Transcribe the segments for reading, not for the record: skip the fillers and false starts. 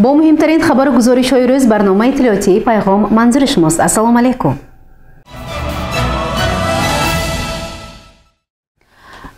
Бо муҳимтарин хабару гузоришҳои рӯз барномаи иттилоотии «Пайғом» манзури шумост. Ассалому алайкум.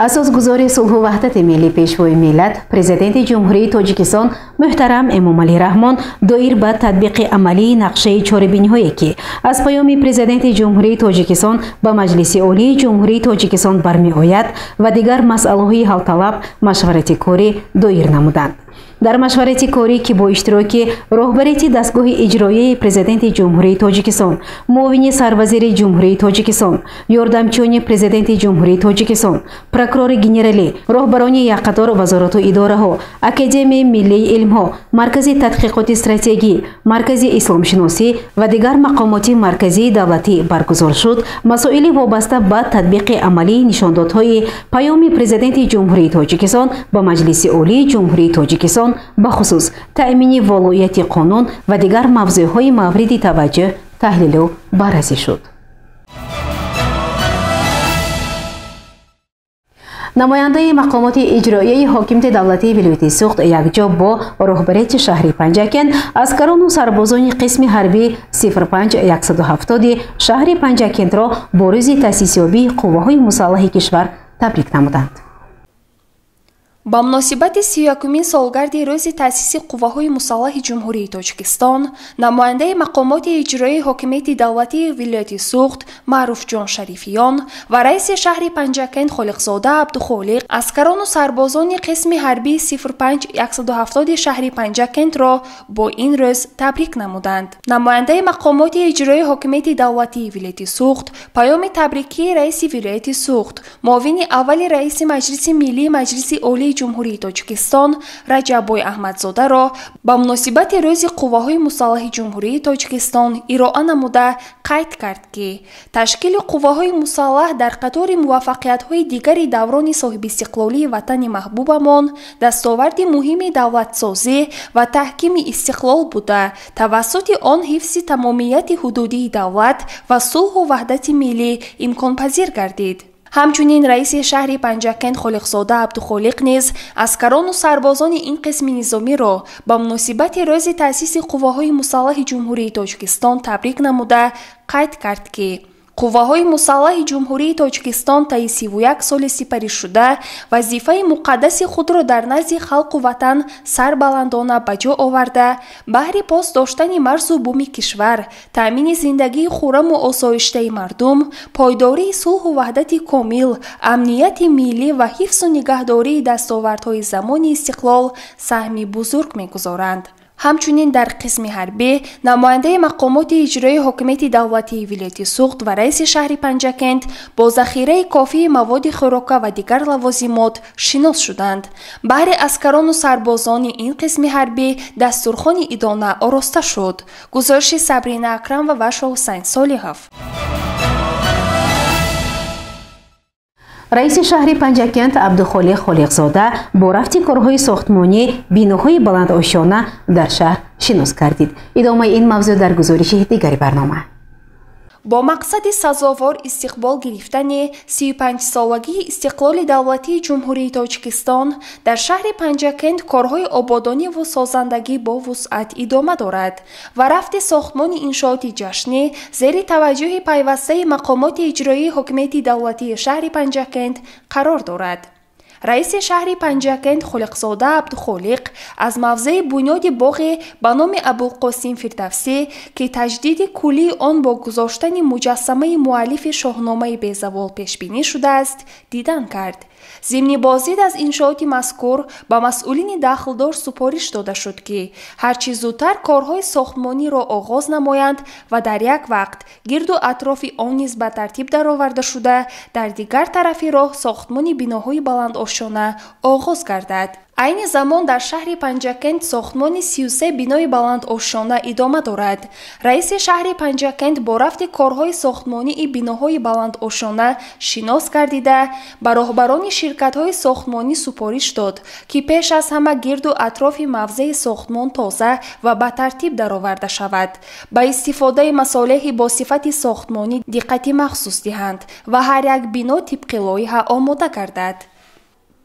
Асосгузори сулҳу ваҳдати миллӣ, пешвои миллат, президенти Ҷумҳурии Тоҷикистон муҳтарам Эмомалӣ Раҳмон доир ба татбиқи амалии нақшаи чорабиниҳое, ки аз паёми президенти Ҷумҳурии Тоҷикистон ба Маҷлиси Олии Ҷумҳурии Тоҷикистон бармеояд ва дигар масъалаҳои ҳалталаб машварати корӣ доир намуданд. Дар машварати корӣ, ки бо иштироки роҳбарияти дастгоҳи иҷроияи президенти Ҷумҳурии Тоҷикистон, муовини сарвазири Ҷумҳурии Тоҷикистон, ёрдамчиёни президенти Ҷумҳурии Тоҷикистон, прокурори генералӣ, роҳбарони якқатор вазорату идораҳо, Академияи миллии илмҳо, Маркази тадқиқоти стратегӣ, Маркази исломшиносӣ ва дигар мақомоти марказии давлатӣ баргузор шуд, масоили вобаста ба татбиқи амалии нишондодҳои паёми президенти Ҷумҳурии Тоҷикистон ба Маҷлиси Олии Ҷумҳурии Тоҷикистон, бахусус таъмини волоияти қонун ва дигар мавзӯъҳои мавриди таваҷҷӯҳ таҳлилу баррасӣ шуд. Намояндаи мақомоти иҷроияи ҳокимияти давлатии вилояти Суғд якҷо бо роҳбарияти шаҳри Панҷакент аскарону сарбозони қисми ҳарбӣ 05170 шаҳри Панҷакентро бо рӯзи таъсисёбии қувваҳои мусаллаҳи кишвар табрик намуданд. Ба муносибати 31-умин солгарди рӯзи таъсиси қувваҳои мусаллаҳи Ҷумҳурии Тоҷикистон, намояндаи мақомоти иҷроии ҳокимияти давлатии вилояти Суғд Маъруфҷон Шарифиён ва раиси шаҳри Панҷакент Холиқзода Абдухолиқ аскарону сарбозони қисми ҳарбии 05170 шаҳри Панҷакентро бо ин рӯз табрик намуданд. Намояндаи мақомоти иҷроии ҳокимияти давлатии вилояти Суғд паёми табрикии раиси вилояти Суғд, муовини аввали раиси Маҷлиси Миллии Маҷлиси Олии Ҷумҳурии Тоҷикистон Раҷаббой Аҳмадзодаро ба муносибати рӯзи қувваҳои мусаллаҳи Ҷумҳурии Тоҷикистон ироа намуда қайд кард, ки ташкили қувваҳои мусаллаҳ дар қатори муваффақиятҳои дигари даврони соҳибистиқлолии ватани маҳбубамон дастоварди муҳими давлатсозӣ ва таҳкими истиқлол буда, тавассути он ҳифзи тамомияти ҳудудии давлат ва сулҳу ваҳдати миллӣ имконпазир гардид. Ҳамчунин раиси шаҳри Панҷакент Холиқзода Абдухолиқ низ аскарону сарбозони ин қисми низомиро ба муносибати рӯзи таъсиси қувваҳои мусаллаҳи Ҷумҳурии Тоҷикистон табрик намуда қайд кард, ки қувваҳои мусаллаҳи Ҷумҳурии Тоҷикистон таи 31 соли сипаришуда вазифаи муқаддаси худро дар назди халқу ватан сарбаландона ба ҷо оварда, баҳри пос доштани марзу буми кишвар, таъмини зиндагии хурраму осоиштаи мардум, пойдории сулҳу ваҳдати комил, амнияти миллӣ ва ҳифзу нигаҳдории дастовардҳои замони истиқлол саҳми бузург мегузоранд. Ҳамчунин дар қисми ҳарбӣ намояндаи мақомоти иҷроии ҳокимияти давлатии вилояти Суғд ва раиси шаҳри Панҷакент бо захираи кофии маводи хӯрока ва дигар лавозимот шинос шуданд. Баҳри аскарону сарбозони ин қисми ҳарбӣ дастурхони идона ороста шуд. Гузориши Сабрина Акрамова ва Шоҳусайн Солиҳов. Раиси шаҳри Панҷакент Абдухолиқ Холиқзода бо рафти корҳои сохтмонӣ биноҳои баландошёна дар шаҳр шинос гардид. Идомаи ин мавзӯъ дар гузориши дигари барнома. Бо мақсади сазовор истиқбол гирифтани 35-солагии истиқлоли давлатии Ҷумҳурии Тоҷикистон дар шаҳри Панҷакент корҳои ободониву созандагӣ бо вусъат идома дорад ва рафти сохтмони иншооти ҷашнӣ зери таваҷҷӯҳи пайвастаи мақомоти иҷроии ҳокимияти давлатии шаҳри Панҷакент қарор дорад. Раиси шаҳри Панҷакент Холиқзода Абдухолиқ аз мавзеи бунёди боғе ба номи Абулқосим Фирдавсӣ, ки таҷдиди куллии он бо гузоштани муҷассамаи муаллифи шоҳномаи безавол пешбинӣ шудааст, дидан кард. Зимни боздид аз иншооти мазкур ба масъулини дахлдор супориш дода шуд, ки ҳарчи зудтар корҳои сохтмониро оғоз намоянд ва дар як вақт гирду атрофи он низ ба тартиб дароварда шуда, дар дигар тарафи роҳ сохтмони биноҳои баландошёна оғоз гардад. Айни замон дар шаҳри Панҷакент сохтмони 33 бинои баландошёна идома дорад. Раиси шаҳри Панҷакент бо рафти корҳои сохтмонии биноҳои баландошёна шинос гардида, ба роҳбарони ширкатҳои сохтмонӣ супориш дод, ки пеш аз ҳама гирду атрофи мавзеи сохтмон тоза ва ба тартиб дароварда шавад, ба истифодаи масолеҳи бо сифати сохтмонӣ диққати махсус диҳанд ва ҳар як бино тибқи лоиҳа омода гардад.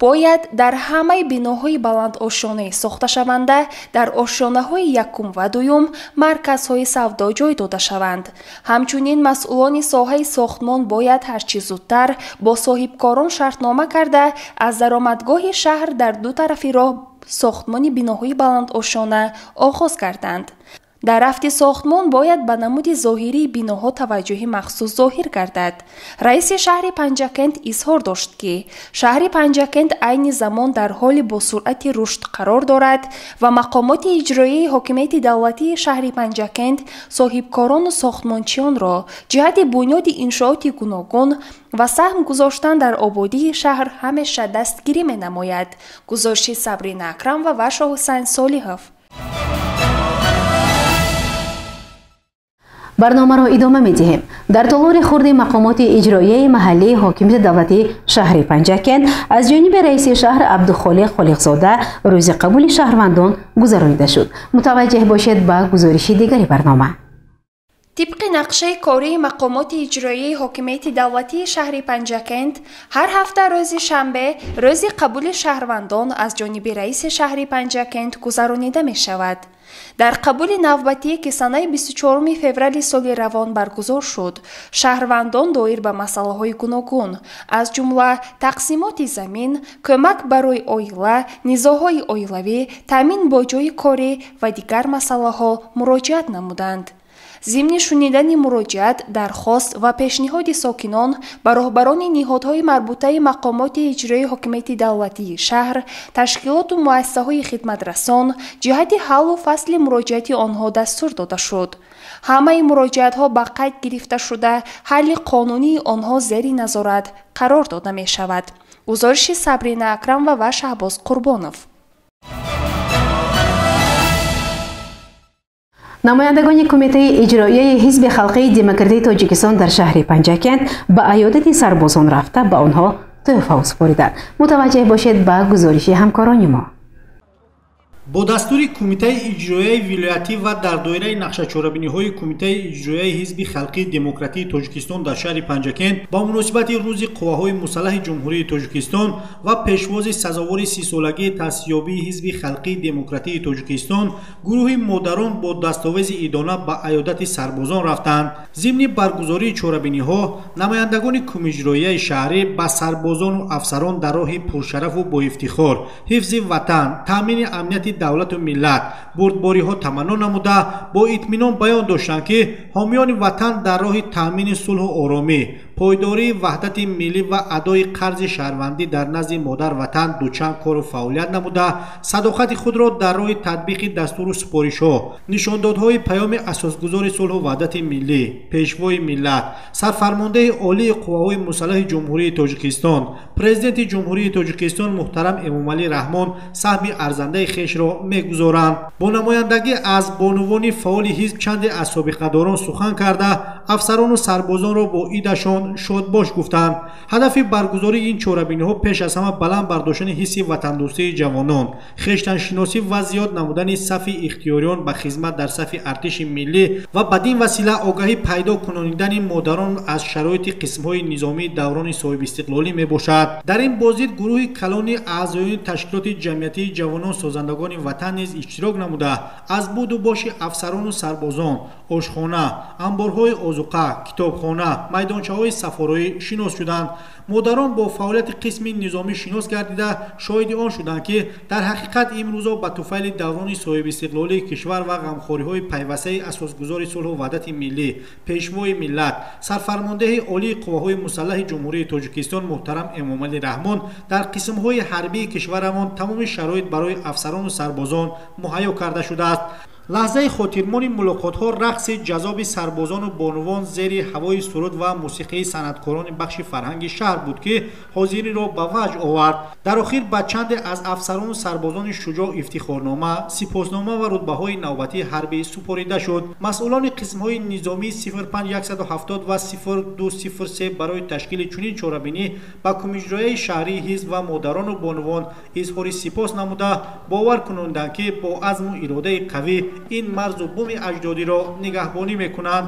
Бояд дар ҳамаи биноҳои баландошёнаи сохташаванда дар ошёнаҳои якум ва дуюм марказҳои савдо ҷой дода шаванд. Ҳамчунин масъулони соҳаи сохтмон бояд ҳарчи зудтар бо соҳибкорон шартнома карда, аз даромадгоҳи шаҳр дар ду тарафи роҳ сохтмони биноҳои баландошёна оғоз карданд. Дар рафти сохтмон бояд ба намуди зоҳирии биноҳо таваҷҷӯҳи махсус зоҳир гардад. Раиси шаҳри Панҷакент изҳор дошт, ки шаҳри Панҷакент айни замон дар ҳоли бо суръати рушд қарор дорад ва мақомоти иҷроияи ҳокимияти давлатии шаҳри Панҷакент соҳибкорону сохтмончиёнро ҷиҳати бунёди иншооти гуногун ва саҳм гузоштан дар ободии шаҳр ҳамеша дастгирӣ менамояд. Гузориши Сабрина Акрамова ва Шоҳусайн Солиҳов. Барномаро идома медиҳем. Дар толори хурди мақомоти иҷроияи маҳаллии ҳокимияти давлатии шаҳри Панҷакент аз ҷониби раиси шаҳр Абдухолиқ Холиқзода рӯзи қабули шаҳрвандон гузаронида шуд. Мутаваҷҷеҳ бошед ба гузориши дигари барнома. Тибқи нақшаи кории мақомоти иҷроияи ҳокимияти давлатии шаҳри Панҷакент, ҳар ҳафта рӯзи шанбе рӯзи қабули шаҳрвандон аз ҷониби раиси шаҳри Панҷакент гузаронида мешавад. Дар қабули навбатӣ, ки санаи 24 феврали соли равон баргузор шуд, шаҳрвандон доир ба масъалаҳои гуногун, аз ҷумла тақсимоти замин, кӯмак барои оила, низоъҳои оилавӣ, таъмин бо ҷойи корӣ ва дигар масъалаҳо муроҷиат намуданд. Зимни шунидани муроҷиат, дархост ва пешниҳоди сокинон ба роҳбарони ниҳодҳои марбутаи мақомоти иҷроии ҳокимияти давлатии шаҳр, ташкилоту муассисаҳои хидматрасон ҷиҳати ҳаллу фасли муроҷиати онҳо дастур дода шуд. Ҳамаи муроҷиатҳо ба қайд гирифта шуда, ҳалли қонунии онҳо зери назорат қарор дода мешавад. Гузориши Сабрина Акрамова ва Шаҳбоз Қурбонов. Намояндагони Кумитаи иҷроияи Ҳизби Халқии Демократии Тоҷикистон дар шаҳри Панҷакент ба аёдати сарбозон рафта ба онҳо тӯҳфа супориданд. Мутаваҷҷеҳ бошед ба гузориши ҳамкорони мо. Бо дастури Кумитаи иҷроияи вилоятӣ ва дар доираи нақшачорабиниҳои Кумитаи иҷроияи Ҳизби Халқии Демократии Тоҷикистон дар шаҳри Панҷакент ба муносибати рӯзи қувваҳои мусаллаҳи Ҷумҳурии Тоҷикистон ва пешвози сазовори сисолагии таъсисёбии Ҳизби Халқии Демократии Тоҷикистон гурӯҳи модарон бо дастовези идона ба аёдати сарбозон рафтанд. Зимни баргузории чорабиниҳо намояндагони кумиҷроияи шаҳрӣ ба сарбозону афсарон дар роҳи пуршарафу боифтихор, ҳифзи ватан, таъмини амнияти давлату миллат бурдбориҳо таманно намуда, бо итминон баён доштанд, ки ҳомиёни ватан дар роҳи таъмини сулҳу оромӣ, пойдории ваҳдати миллӣ ва адои қарзи шаҳрвандӣ дар назди модар ватан дучанд кору фаъолият намуда, садоқати худро дар роҳи татбиқи дастуру супоришҳо, нишондодҳои паёми асосгузори сулҳу ваҳдати миллӣ, пешвои миллат, сарфармондеҳи олии қувваҳои мусаллаҳи Ҷумҳурии Тоҷикистон, президенти Ҷумҳурии Тоҷикистон муҳтарам Эмомалӣ Раҳмон саҳми арзандаи хешро мегузоранд. Бо намояндагӣ аз бонувони фаъоли ҳизб чанде аз собиқадорон сухан карда, афсарону сарбозонро бо идашон шодбош гуфтанд. Ҳадафи баргузории ин чорабиниҳо пеш аз ҳама баланд бардоштани ҳисси ватандӯстии ҷавонон, хештаншиносӣ ва зиёд намудани сафи ихтиёриён ба хизмат дар сафи артиши миллӣ ва бадин васила огаҳӣ пайдо кунонидани модарон аз шароити қисмҳои низомии даврони соҳибистиқлолӣ мебошад. Дар ин боздид гурӯҳи калони аъзоёни ташкилоти ҷамъиятии ҷавонон созандагони ватан низ иштирок намуда, аз буду боши афсарону сарбозон, ошхона, анборҳои озуқа, китобхона, майдончаҳои сафороӣ шинос шуданд. Модарон бо фаъолияти қисми низомӣ шинос гардида, шоҳиди он шуданд, ки дар ҳақиқат имрӯзо ба туфайли даврони соҳибистиқлолии кишвар ва ғамхориҳои пайвастаи асосгузори сулҳу ваҳдати миллӣ, пешвои миллат, сарфармондеҳи олии қувваҳои мусаллаҳи Ҷумҳурии Тоҷикистон муҳтарам Эмомалӣ Раҳмон дар қисмҳои ҳарбии кишварамон тамоми шароит барои афсарону сарбозон муҳайё карда шудааст. Лаҳзаи хотирмони мулоқотҳо рақси ҷазоби сарбозону бонувон зери ҳавои суруд ва мусиқии санъаткорони бахши фарҳанги шаҳр буд, ки ҳозиринро ба ваҷд овард. Дар охир ба чанде аз афсарону сарбозони шуҷоъ ифтихорнома, сипоснома ва рутбаҳои навбатии ҳарбӣ супорида шуд. Масъулони қисмҳои низомии 05170 ва 0203 барои ташкили чунин чорабинӣ ба кумиҷрояи шаҳрии ҳизб ва модарону бонувон изҳори сипос намуда, бовар кунонданд, ки бо азму иродаи қавӣ ин марзу буми аҷдодиро нигаҳбонӣ мекунанд.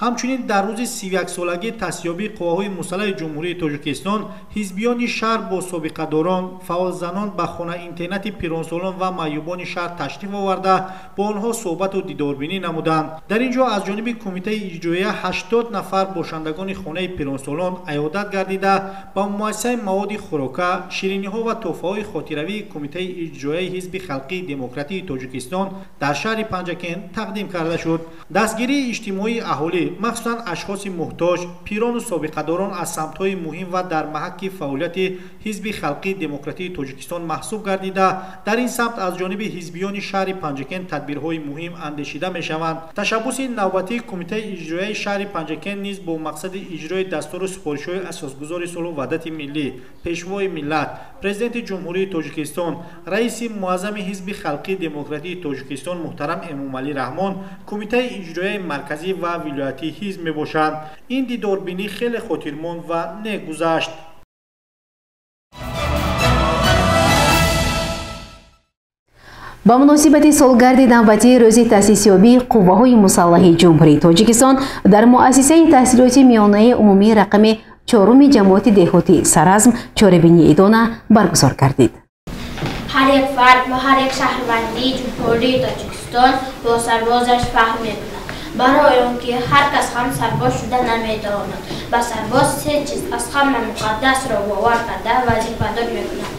Ҳамчунин дар рӯзи 31-солагии таъсисёбии қувваҳои мусаллаҳи Ҷумҳурии Тоҷикистон ҳизбиёни шаҳр бо собиқадорон, фаъолзанон ба хона-интернати пиронсолон ва маъюбони шаҳр ташриф оварда, бо онҳо суҳбату дидорбинӣ намуданд. Дар ин ҷо аз ҷониби кумитаи иҷроия 80 нафар бошандагони хонаи пиронсолон аёдат гардида, ба муассисаи маводи хӯрока, шириниҳо ва тӯҳфаҳои хотиравии Кумитаи иҷроияи Ҳизби халқии демократии Тоҷикистон дар шаҳри Панҷакент тақдим карда шуд. Дастгирии иҷтимоии аҳолӣ, махсусан ашхоси муҳтоҷ, пирону собиқадорон аз самтҳои муҳим ва дар маҳакки фаъолияти Ҳизби халқии демократии Тоҷикистон маҳсуб гардида, дар ин самт аз ҷониби ҳизбиёни шаҳри Панҷакент тадбирҳои муҳим андешида мешаванд. Ташаббуси навбатии Кумитаи иҷроияи шаҳри Панҷакент низ бо мақсади иҷрои дастуру супоришҳои асосгузори сулҳу ваҳдати миллӣ, Пешвои миллат, Президенти Ҷумҳурии Тоҷикистон, раиси муаззами Ҳизби халқии демократии Тоҷикистон муҳтарам Эмомалӣ Раҳмон, Кумитаи иҷроияи марказӣ ва вилоятии ҳизб мебошанд. Ин дидорбинӣ хеле хотирмонд ва нек гузашт. Ба муносибати солгарди навбатии рӯзи таъсисёбии қувваҳои мусаллаҳи Ҷумҳурии Тоҷикистон дар муассисаи таҳсилоти миёнаи умумии рақами чоруми ҷамоати деҳоти Саразм чорабинии идона баргузор гардид. Ҳар як фард ва ҳар як шаҳрвандии Ҷумҳурии Тоҷикистон бо сарбозаш фахр мекунад. Барои он ки ҳар кас ҳам сарбоз шуда наметавонад. Ба сарбоз се чиз аз ҳама муқаддасро бовар карда вазифадор мекунад.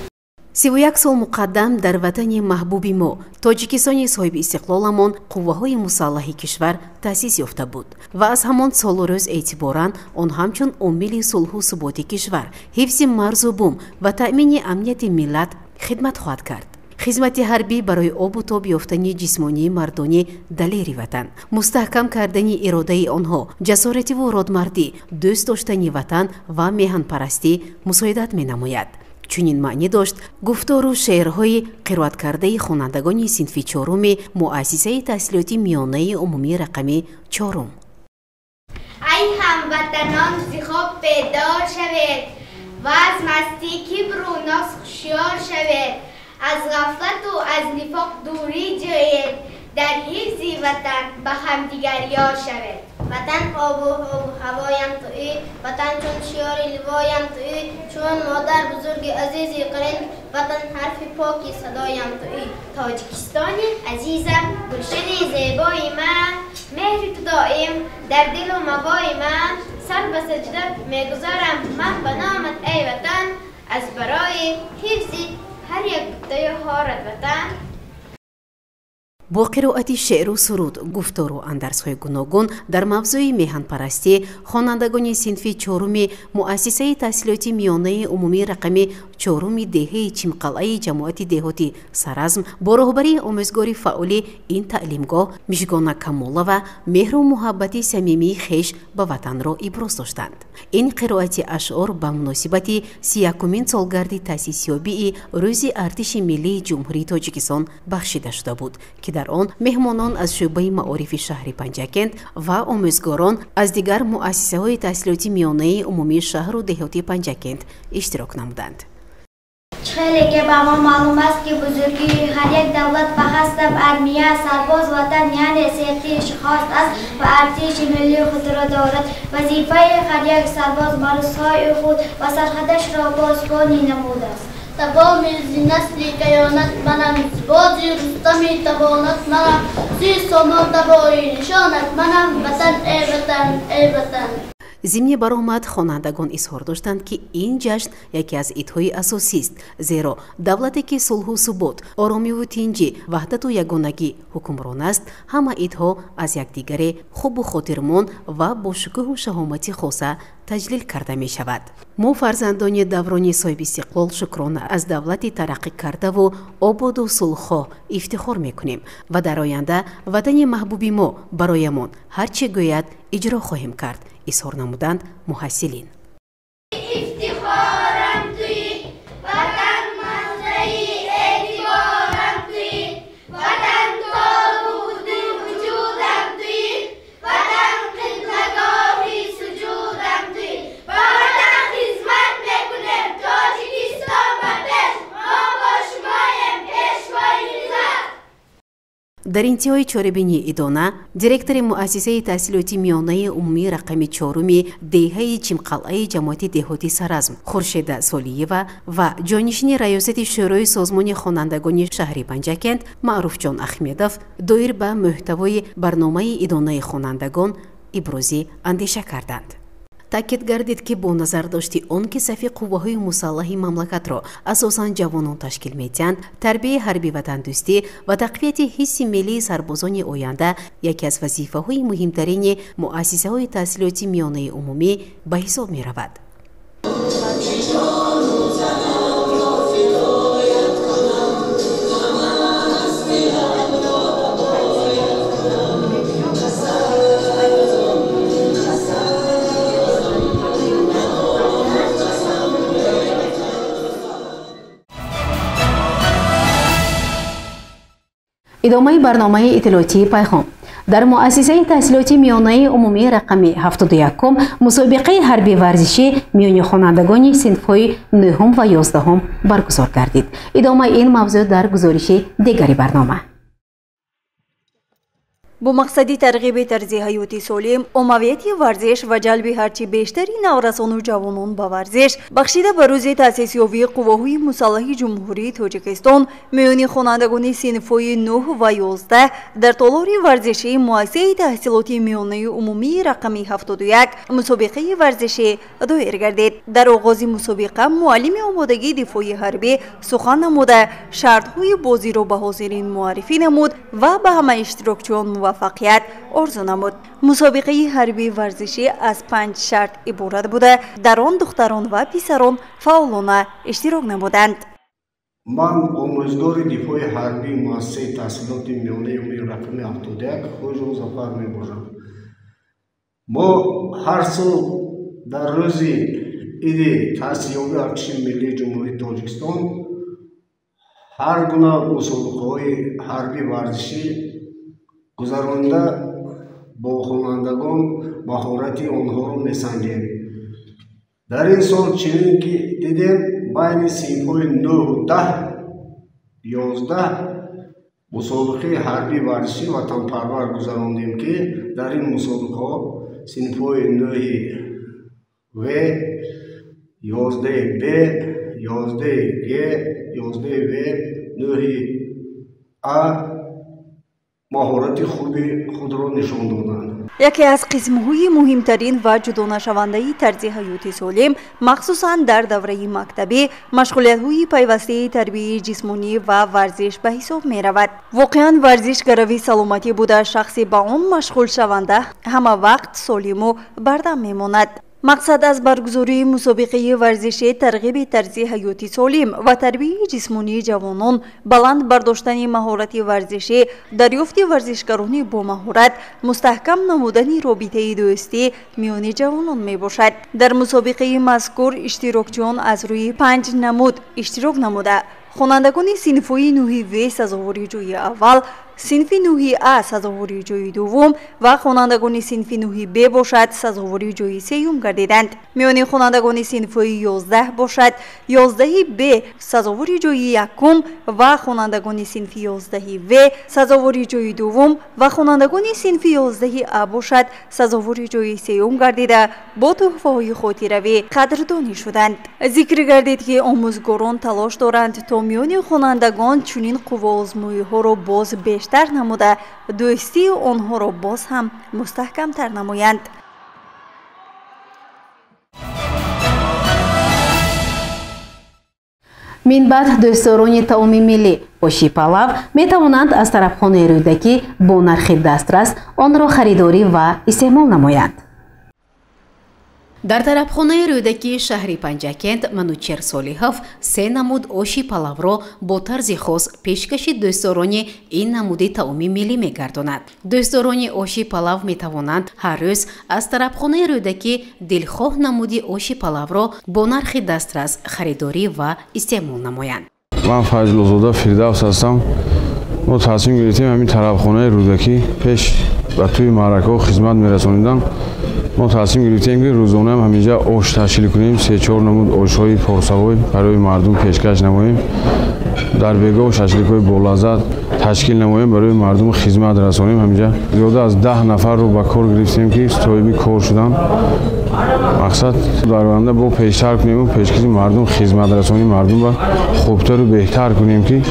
31 сол муқаддам дар ватани маҳбуби мо, Тоҷикистони соҳиби истиқлоламон, қувваҳои мусаллаҳи кишвар таъсис ёфта буд ва аз ҳамон солу рӯз эътиборан он ҳамчун омили сулҳу суботи кишвар, ҳифзи марзу бум ва таъмини амнияти миллат хидмат хоҳад кард. Хизмати ҳарбӣ барои обу тоб ёфтани ҷисмонии мардони далери ватан, мустаҳкам кардани иродаи онҳо, ҷасоративу родмардӣ, дӯст доштани ватан ва меҳанпарастӣ мусоидат менамояд. Чунин маънӣ дошт гуфтору шеърҳои қироаткардаи хонандагони синфи чоруми муассисаи таҳсилоти миёнаи умумии рақами чорум. Ай ҳамватанон, зи хоб бедор шавед ва аз мастӣ кибру ноз ҳушёр шавед, аз ғафлату аз нифоқ дурӣ ҷӯед, дар ҳифзи ватан ба ҳамдигар ёр шавед. Ватан обу ҳавоям туӣ, ватан чун шиёри ливоям туӣ, чун модар бузурги азизи қарин, ватан ҳарфи поки садоям туӣ. Тоҷикистони азизам, гулшани зебои ман, меҳри ту доим дар дилу мавои ман, сар ба саҷда мегузорам ман ба номат эй ватан, аз барои ҳифзи ҳар як буттаю ҳорат ватан. Бо қироати шеъру суруд, гуфтору андарсҳои гуногун дар мавзӯи меҳанпарастӣ хонандагони синфи чоруми муассисаи таҳсилоти миёнаи умумии рақами чоруми деҳаи Чимқалъаи ҷамоати деҳоти Саразм бо роҳбарии омӯзгори фаъоли ин таълимгоҳ Мижгона Камолова меҳру муҳаббати самимии хеш ба ватанро иброз доштанд. Ин қироати ашъор ба муносибати 31-умин солгарди таъсисёбии рӯзи артиши миллии Ҷумҳурии Тоҷикистон бахшида шуда буд, ки дар он меҳмонон аз шӯъбаи маорифи шаҳри Панҷакент ва омӯзгорон аз дигар муассисаҳои таҳсилоти миёнаи умумии шаҳру деҳоти Панҷакент иштирок намуданд. Хеле ки ба мо маълум аст, ки бузургии ҳар як давлат ба ҳасаб армия, сарбоз, ватан, яъне сертиш хост аст ва артиши миллии худро дорад. Вазифаи ҳар як сарбоз марзҳои худ ва сарҳадашро посбонӣ намудааст. Давоми зи насли каёнат манам, бози Рустами тавонат манам, зи сомон давои нишонат манам, ватан, эй ватан, эй ватан. Зимни баромад хонандагон изҳор доштанд, ки ин ҷашн яке аз идҳои асосист, зеро давлате ки сулҳу субот, оромиву тинҷӣ, ваҳдату ягонагӣ ҳукмрон аст, ҳама идҳо аз якдигаре хубу хотирмон ва бо шукӯҳу шаҳомати хоса таҷлил карда мешавад. Мо фарзандони даврони соҳибистиқлол шукрона аз давлати тараққӣ кардаву ободу сулҳхоҳ ифтихор мекунем ва дар оянда ватани маҳбуби мо бароямон ҳар чӣ гӯяд иҷро хоҳем кард, изҳор намуданд муҳассилин. Ифтихорам туӣ, ватан манзари эътиборам туӣ, ватан тобуди вуҷудам туӣ, ватан қиблагоҳи суҷудам туӣ. Ба ватан хизмат мекунем, Тоҷикистон ба пеш, мо бо шумоем, пешвои миллат. Дар интиҳои чорабинии идона директори муассисаи таҳсилоти миёнаи умумии рақами чоруми деҳаи Чимқалъаи ҷамоати деҳоти Саразм Хуршеда Солиева ва ҷонишини раёсати Шӯрои созмони хонандагони шаҳри Панҷакент Маъруфҷон Ахмедов доир ба мӯҳтавои барномаи идонаи хонандагон иброзӣ андеша карданд. Таъкид гардид, ки бо назардошти он ки сафи қувваҳои мусаллаҳи мамлакатро асосан ҷавонон ташкил медиҳанд, тарбияи ҳарби ватандӯстӣ ва тақвияти ҳисси миллии сарбозони оянда яке аз вазифаҳои муҳимтарини муассисаҳои таҳсилоти миёнаи умумӣ ба ҳисоб меравад. Идомаи барномаи иттилоотии Пайғом. Дар муассисаи таҳсилоти миёнаи умумии рақами 71 мусобиқаи ҳарби варзишӣ миёни хонандагони синфҳои 9 ва 11 баргузор гардид. Идомаи ин мавзӯъ дар гузориши дигари барнома. Бо мақсади тарғиби тарзи ҳаёти солим, оммавияти варзиш ва ҷалби ҳарчи бештари наврасону ҷавонон ба варзиш, бахшида ба рӯзи таъсисёбии қувваҳои мусаллаҳи Ҷумҳурии Тоҷикистон миёни хонандагони синфҳои 9 ва 11 дар толори варзишии муассисаи таҳсилоти миёнаи умумии рақами 71 мусобиқаи варзишӣ доир гардид. Дар оғози мусобиқа муаллими омодагии дифои ҳарбӣ сухан намуда, шартҳои бозиро ба ҳозирин муаррифӣ намуд ва ба ҳама иштирокчиён муваффақият орзу намуд. Мусобиқаи ҳарбии варзишӣ аз 5 шарт иборат буда, дар он духтарон ва писарон фаъолона иштирок намуданд. Ман омӯзгори дифои ҳарбии муассисаи таҳсилоти миёнаи умумии рақами 71 Хоҷон Зафар мебошам. Мо ҳар сол дар рӯзи иди таъсисёбии Артиши миллии Ҷумҳурии Тоҷикистон ҳар гуна мусобиқаҳои ҳарбии варзишӣ гузаронда бо хонандагон маҳорати онҳоро месанҷем. Дар ин сол чунин ки дидем, байни синфҳои 9, 10, 11 мусобиқаи ҳарбии варзишӣ ватанпарвар гузарондем, ки дар ин мусобиқаҳо синфҳои 9 В, 11 Б, 11 Г, 11 В, 9 А маҳорати хуби худро нишон доданд. Яке аз қисмҳои муҳимтарин ва ҷудонашавандаи тарзи ҳаёти солим, махсусан дар давраи мактабӣ, машғулиятҳои пайвастаи тарбияи ҷисмонӣ ва варзиш ба ҳисоб меравад. Воқеан варзиш гарави саломатӣ буда, шахси ба он машғулшаванда ҳама вақт солиму бардам мемонад. Мақсад аз баргузории мусобиқаи варзишӣ тарғиби тарзи ҳаёти солим ва тарбияи ҷисмонии ҷавонон, баланд бардоштани маҳорати варзишӣ, дарёфти варзишгарони бомаҳорат, мустаҳкам намудани робитаи дӯстӣ миёни ҷавонон мебошад. Дар мусобиқаи мазкур иштирокчиён аз рӯи 5 намуд иштирок намуда, хонандагони синфҳои 9 В сазовори ҷои аввал, синфи 9 А сазовори ҷои дуввум ва хонандагони синфи 9 Б бошад сазовори ҷои сеюм гардиданд. Миёни хонандагони синфҳои 11 бошад 11 Б сазовори ҷои якум ва хонандагони синфи 11 В сазовори ҷои дуввум ва хонандагони синфи 11 А бошад сазовори ҷои сеюм гардида бо тӯҳфаҳои хотиравӣ қадрдонӣ шуданд. Зикр гардид, ки омӯзгорон талош доранд то миёни хонандагон чунин қувваозмоиҳоро боз бештар намуда, дӯстии онҳоро боз ҳам мустаҳкамтар намоянд. Минбаъд дӯстдорони таоми миллӣ оши палав метавонанд аз тарабхонаи Рӯдакӣ бо нархи дастрас онро харидорӣ ва истеъмол намоянд. Дар тарабхонаи Рӯдакии шаҳри Панҷакент Манучер Солиҳов 3 намуд оши палавро бо тарзи хос пешкаши дӯстдорони ин намуди таоми миллӣ мегардонад. Дӯстдорони оши палав метавонанд ҳар рӯз аз тарабхонаи Рӯдакӣ дилхоҳ намуди оши палавро бо нархи дастрас харидорӣ ва истеъмол намоянд. Ман Файзуллозода Фирдавс ҳастам. Мо тасмим гирифтем ҳамин тарабхонаи Рӯдакӣ пеш ба тӯи маъракаҳо хизмат мерасонидам. Мо тасмим гирифтем, ки рӯзонаам ҳаминҷа ош ташкил кунем, 3-4 намуд ошҳои порсавой барои мардум пешкаш намоем. Дар бегоҳ шашликҳои болаззат ташкил намоем, барои мардум хизмат расонем. Ҳаминҷа зиёда аз 10 нафарро ба кор гирифтем, ки соҳиби кор шуданд. Мақсад дар оянда бо пештар кунем, пешкаши мардум хизматрасонии мардумро хубтару беҳтар кунем, ки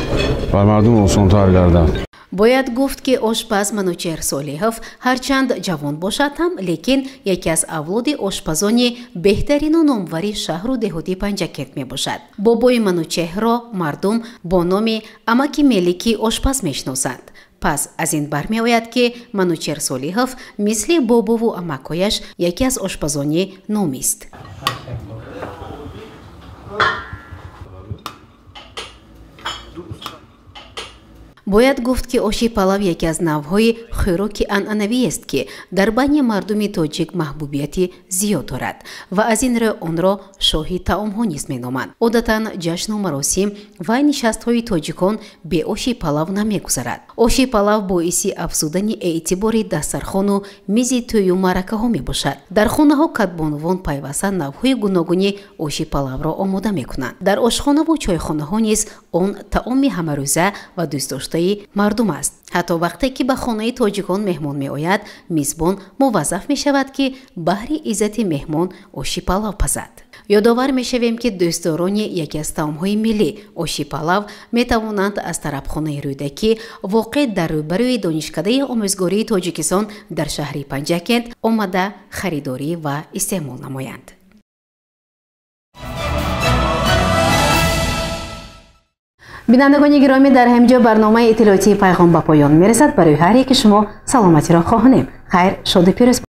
бар мардум осонтар гардад. Бояд гуфт, ки ошпаз Манучеҳр Солиҳов ҳарчанд ҷавон бошад ҳам, лекин яке аз авлоди ошпазони беҳтарину номвари шаҳру деҳоти Панҷакент мебошад. Бобои Манучеҳрро мардум бо номи амаки Мелики ошпаз мешиносанд. Пас аз ин бармеояд, ки Манучеҳр Солиҳов мисли бобову амакҳояш яке аз ошпазони номист. Бояд гуфт, ки оши палав яке аз навъҳои хӯроки анъанавиест, ки дар байни мардуми тоҷик маҳбубияти зиёд дорад ва аз ин рӯ онро шоҳи таомҳо низ меноманд. Одатан ҷашну маросим ва нишастҳои тоҷикон бе оши палав намегузарад. Оши палав боиси афзудани эътибори дастархону мизи тӯю маъракаҳо мебошад. Дар хонаҳо кадбонувон пайваста навъҳои гуногуни оши палавро омода мекунанд. Дар ошхонаву чойхонаҳо низ он таоми ҳамарӯза ва дӯстдоштаи мардум аст. Ҳатто вақте ки ба хонаи тоҷикон меҳмон меояд, мизбон муваззаф мешавад, ки баҳри иззати меҳмон оши палав пазад. Ёдовар мешавем, ки дӯстдорони яке аз таомҳои миллӣ оши палав метавонанд аз тарабхонаи Рӯдакӣ, воқеъ дар рӯбарӯи Донишкадаи омӯзгории Тоҷикистон дар шаҳри Панҷакент, омада харидорӣ ва истеъмол намоянд. Бинандагони гиромӣ, дар ҳамин ҷо барномаи иттилоотии Пайғом ба поён мерасад. Барои ҳар яки шумо саломатиро хоҳонем. Хайр, шоду пирӯз.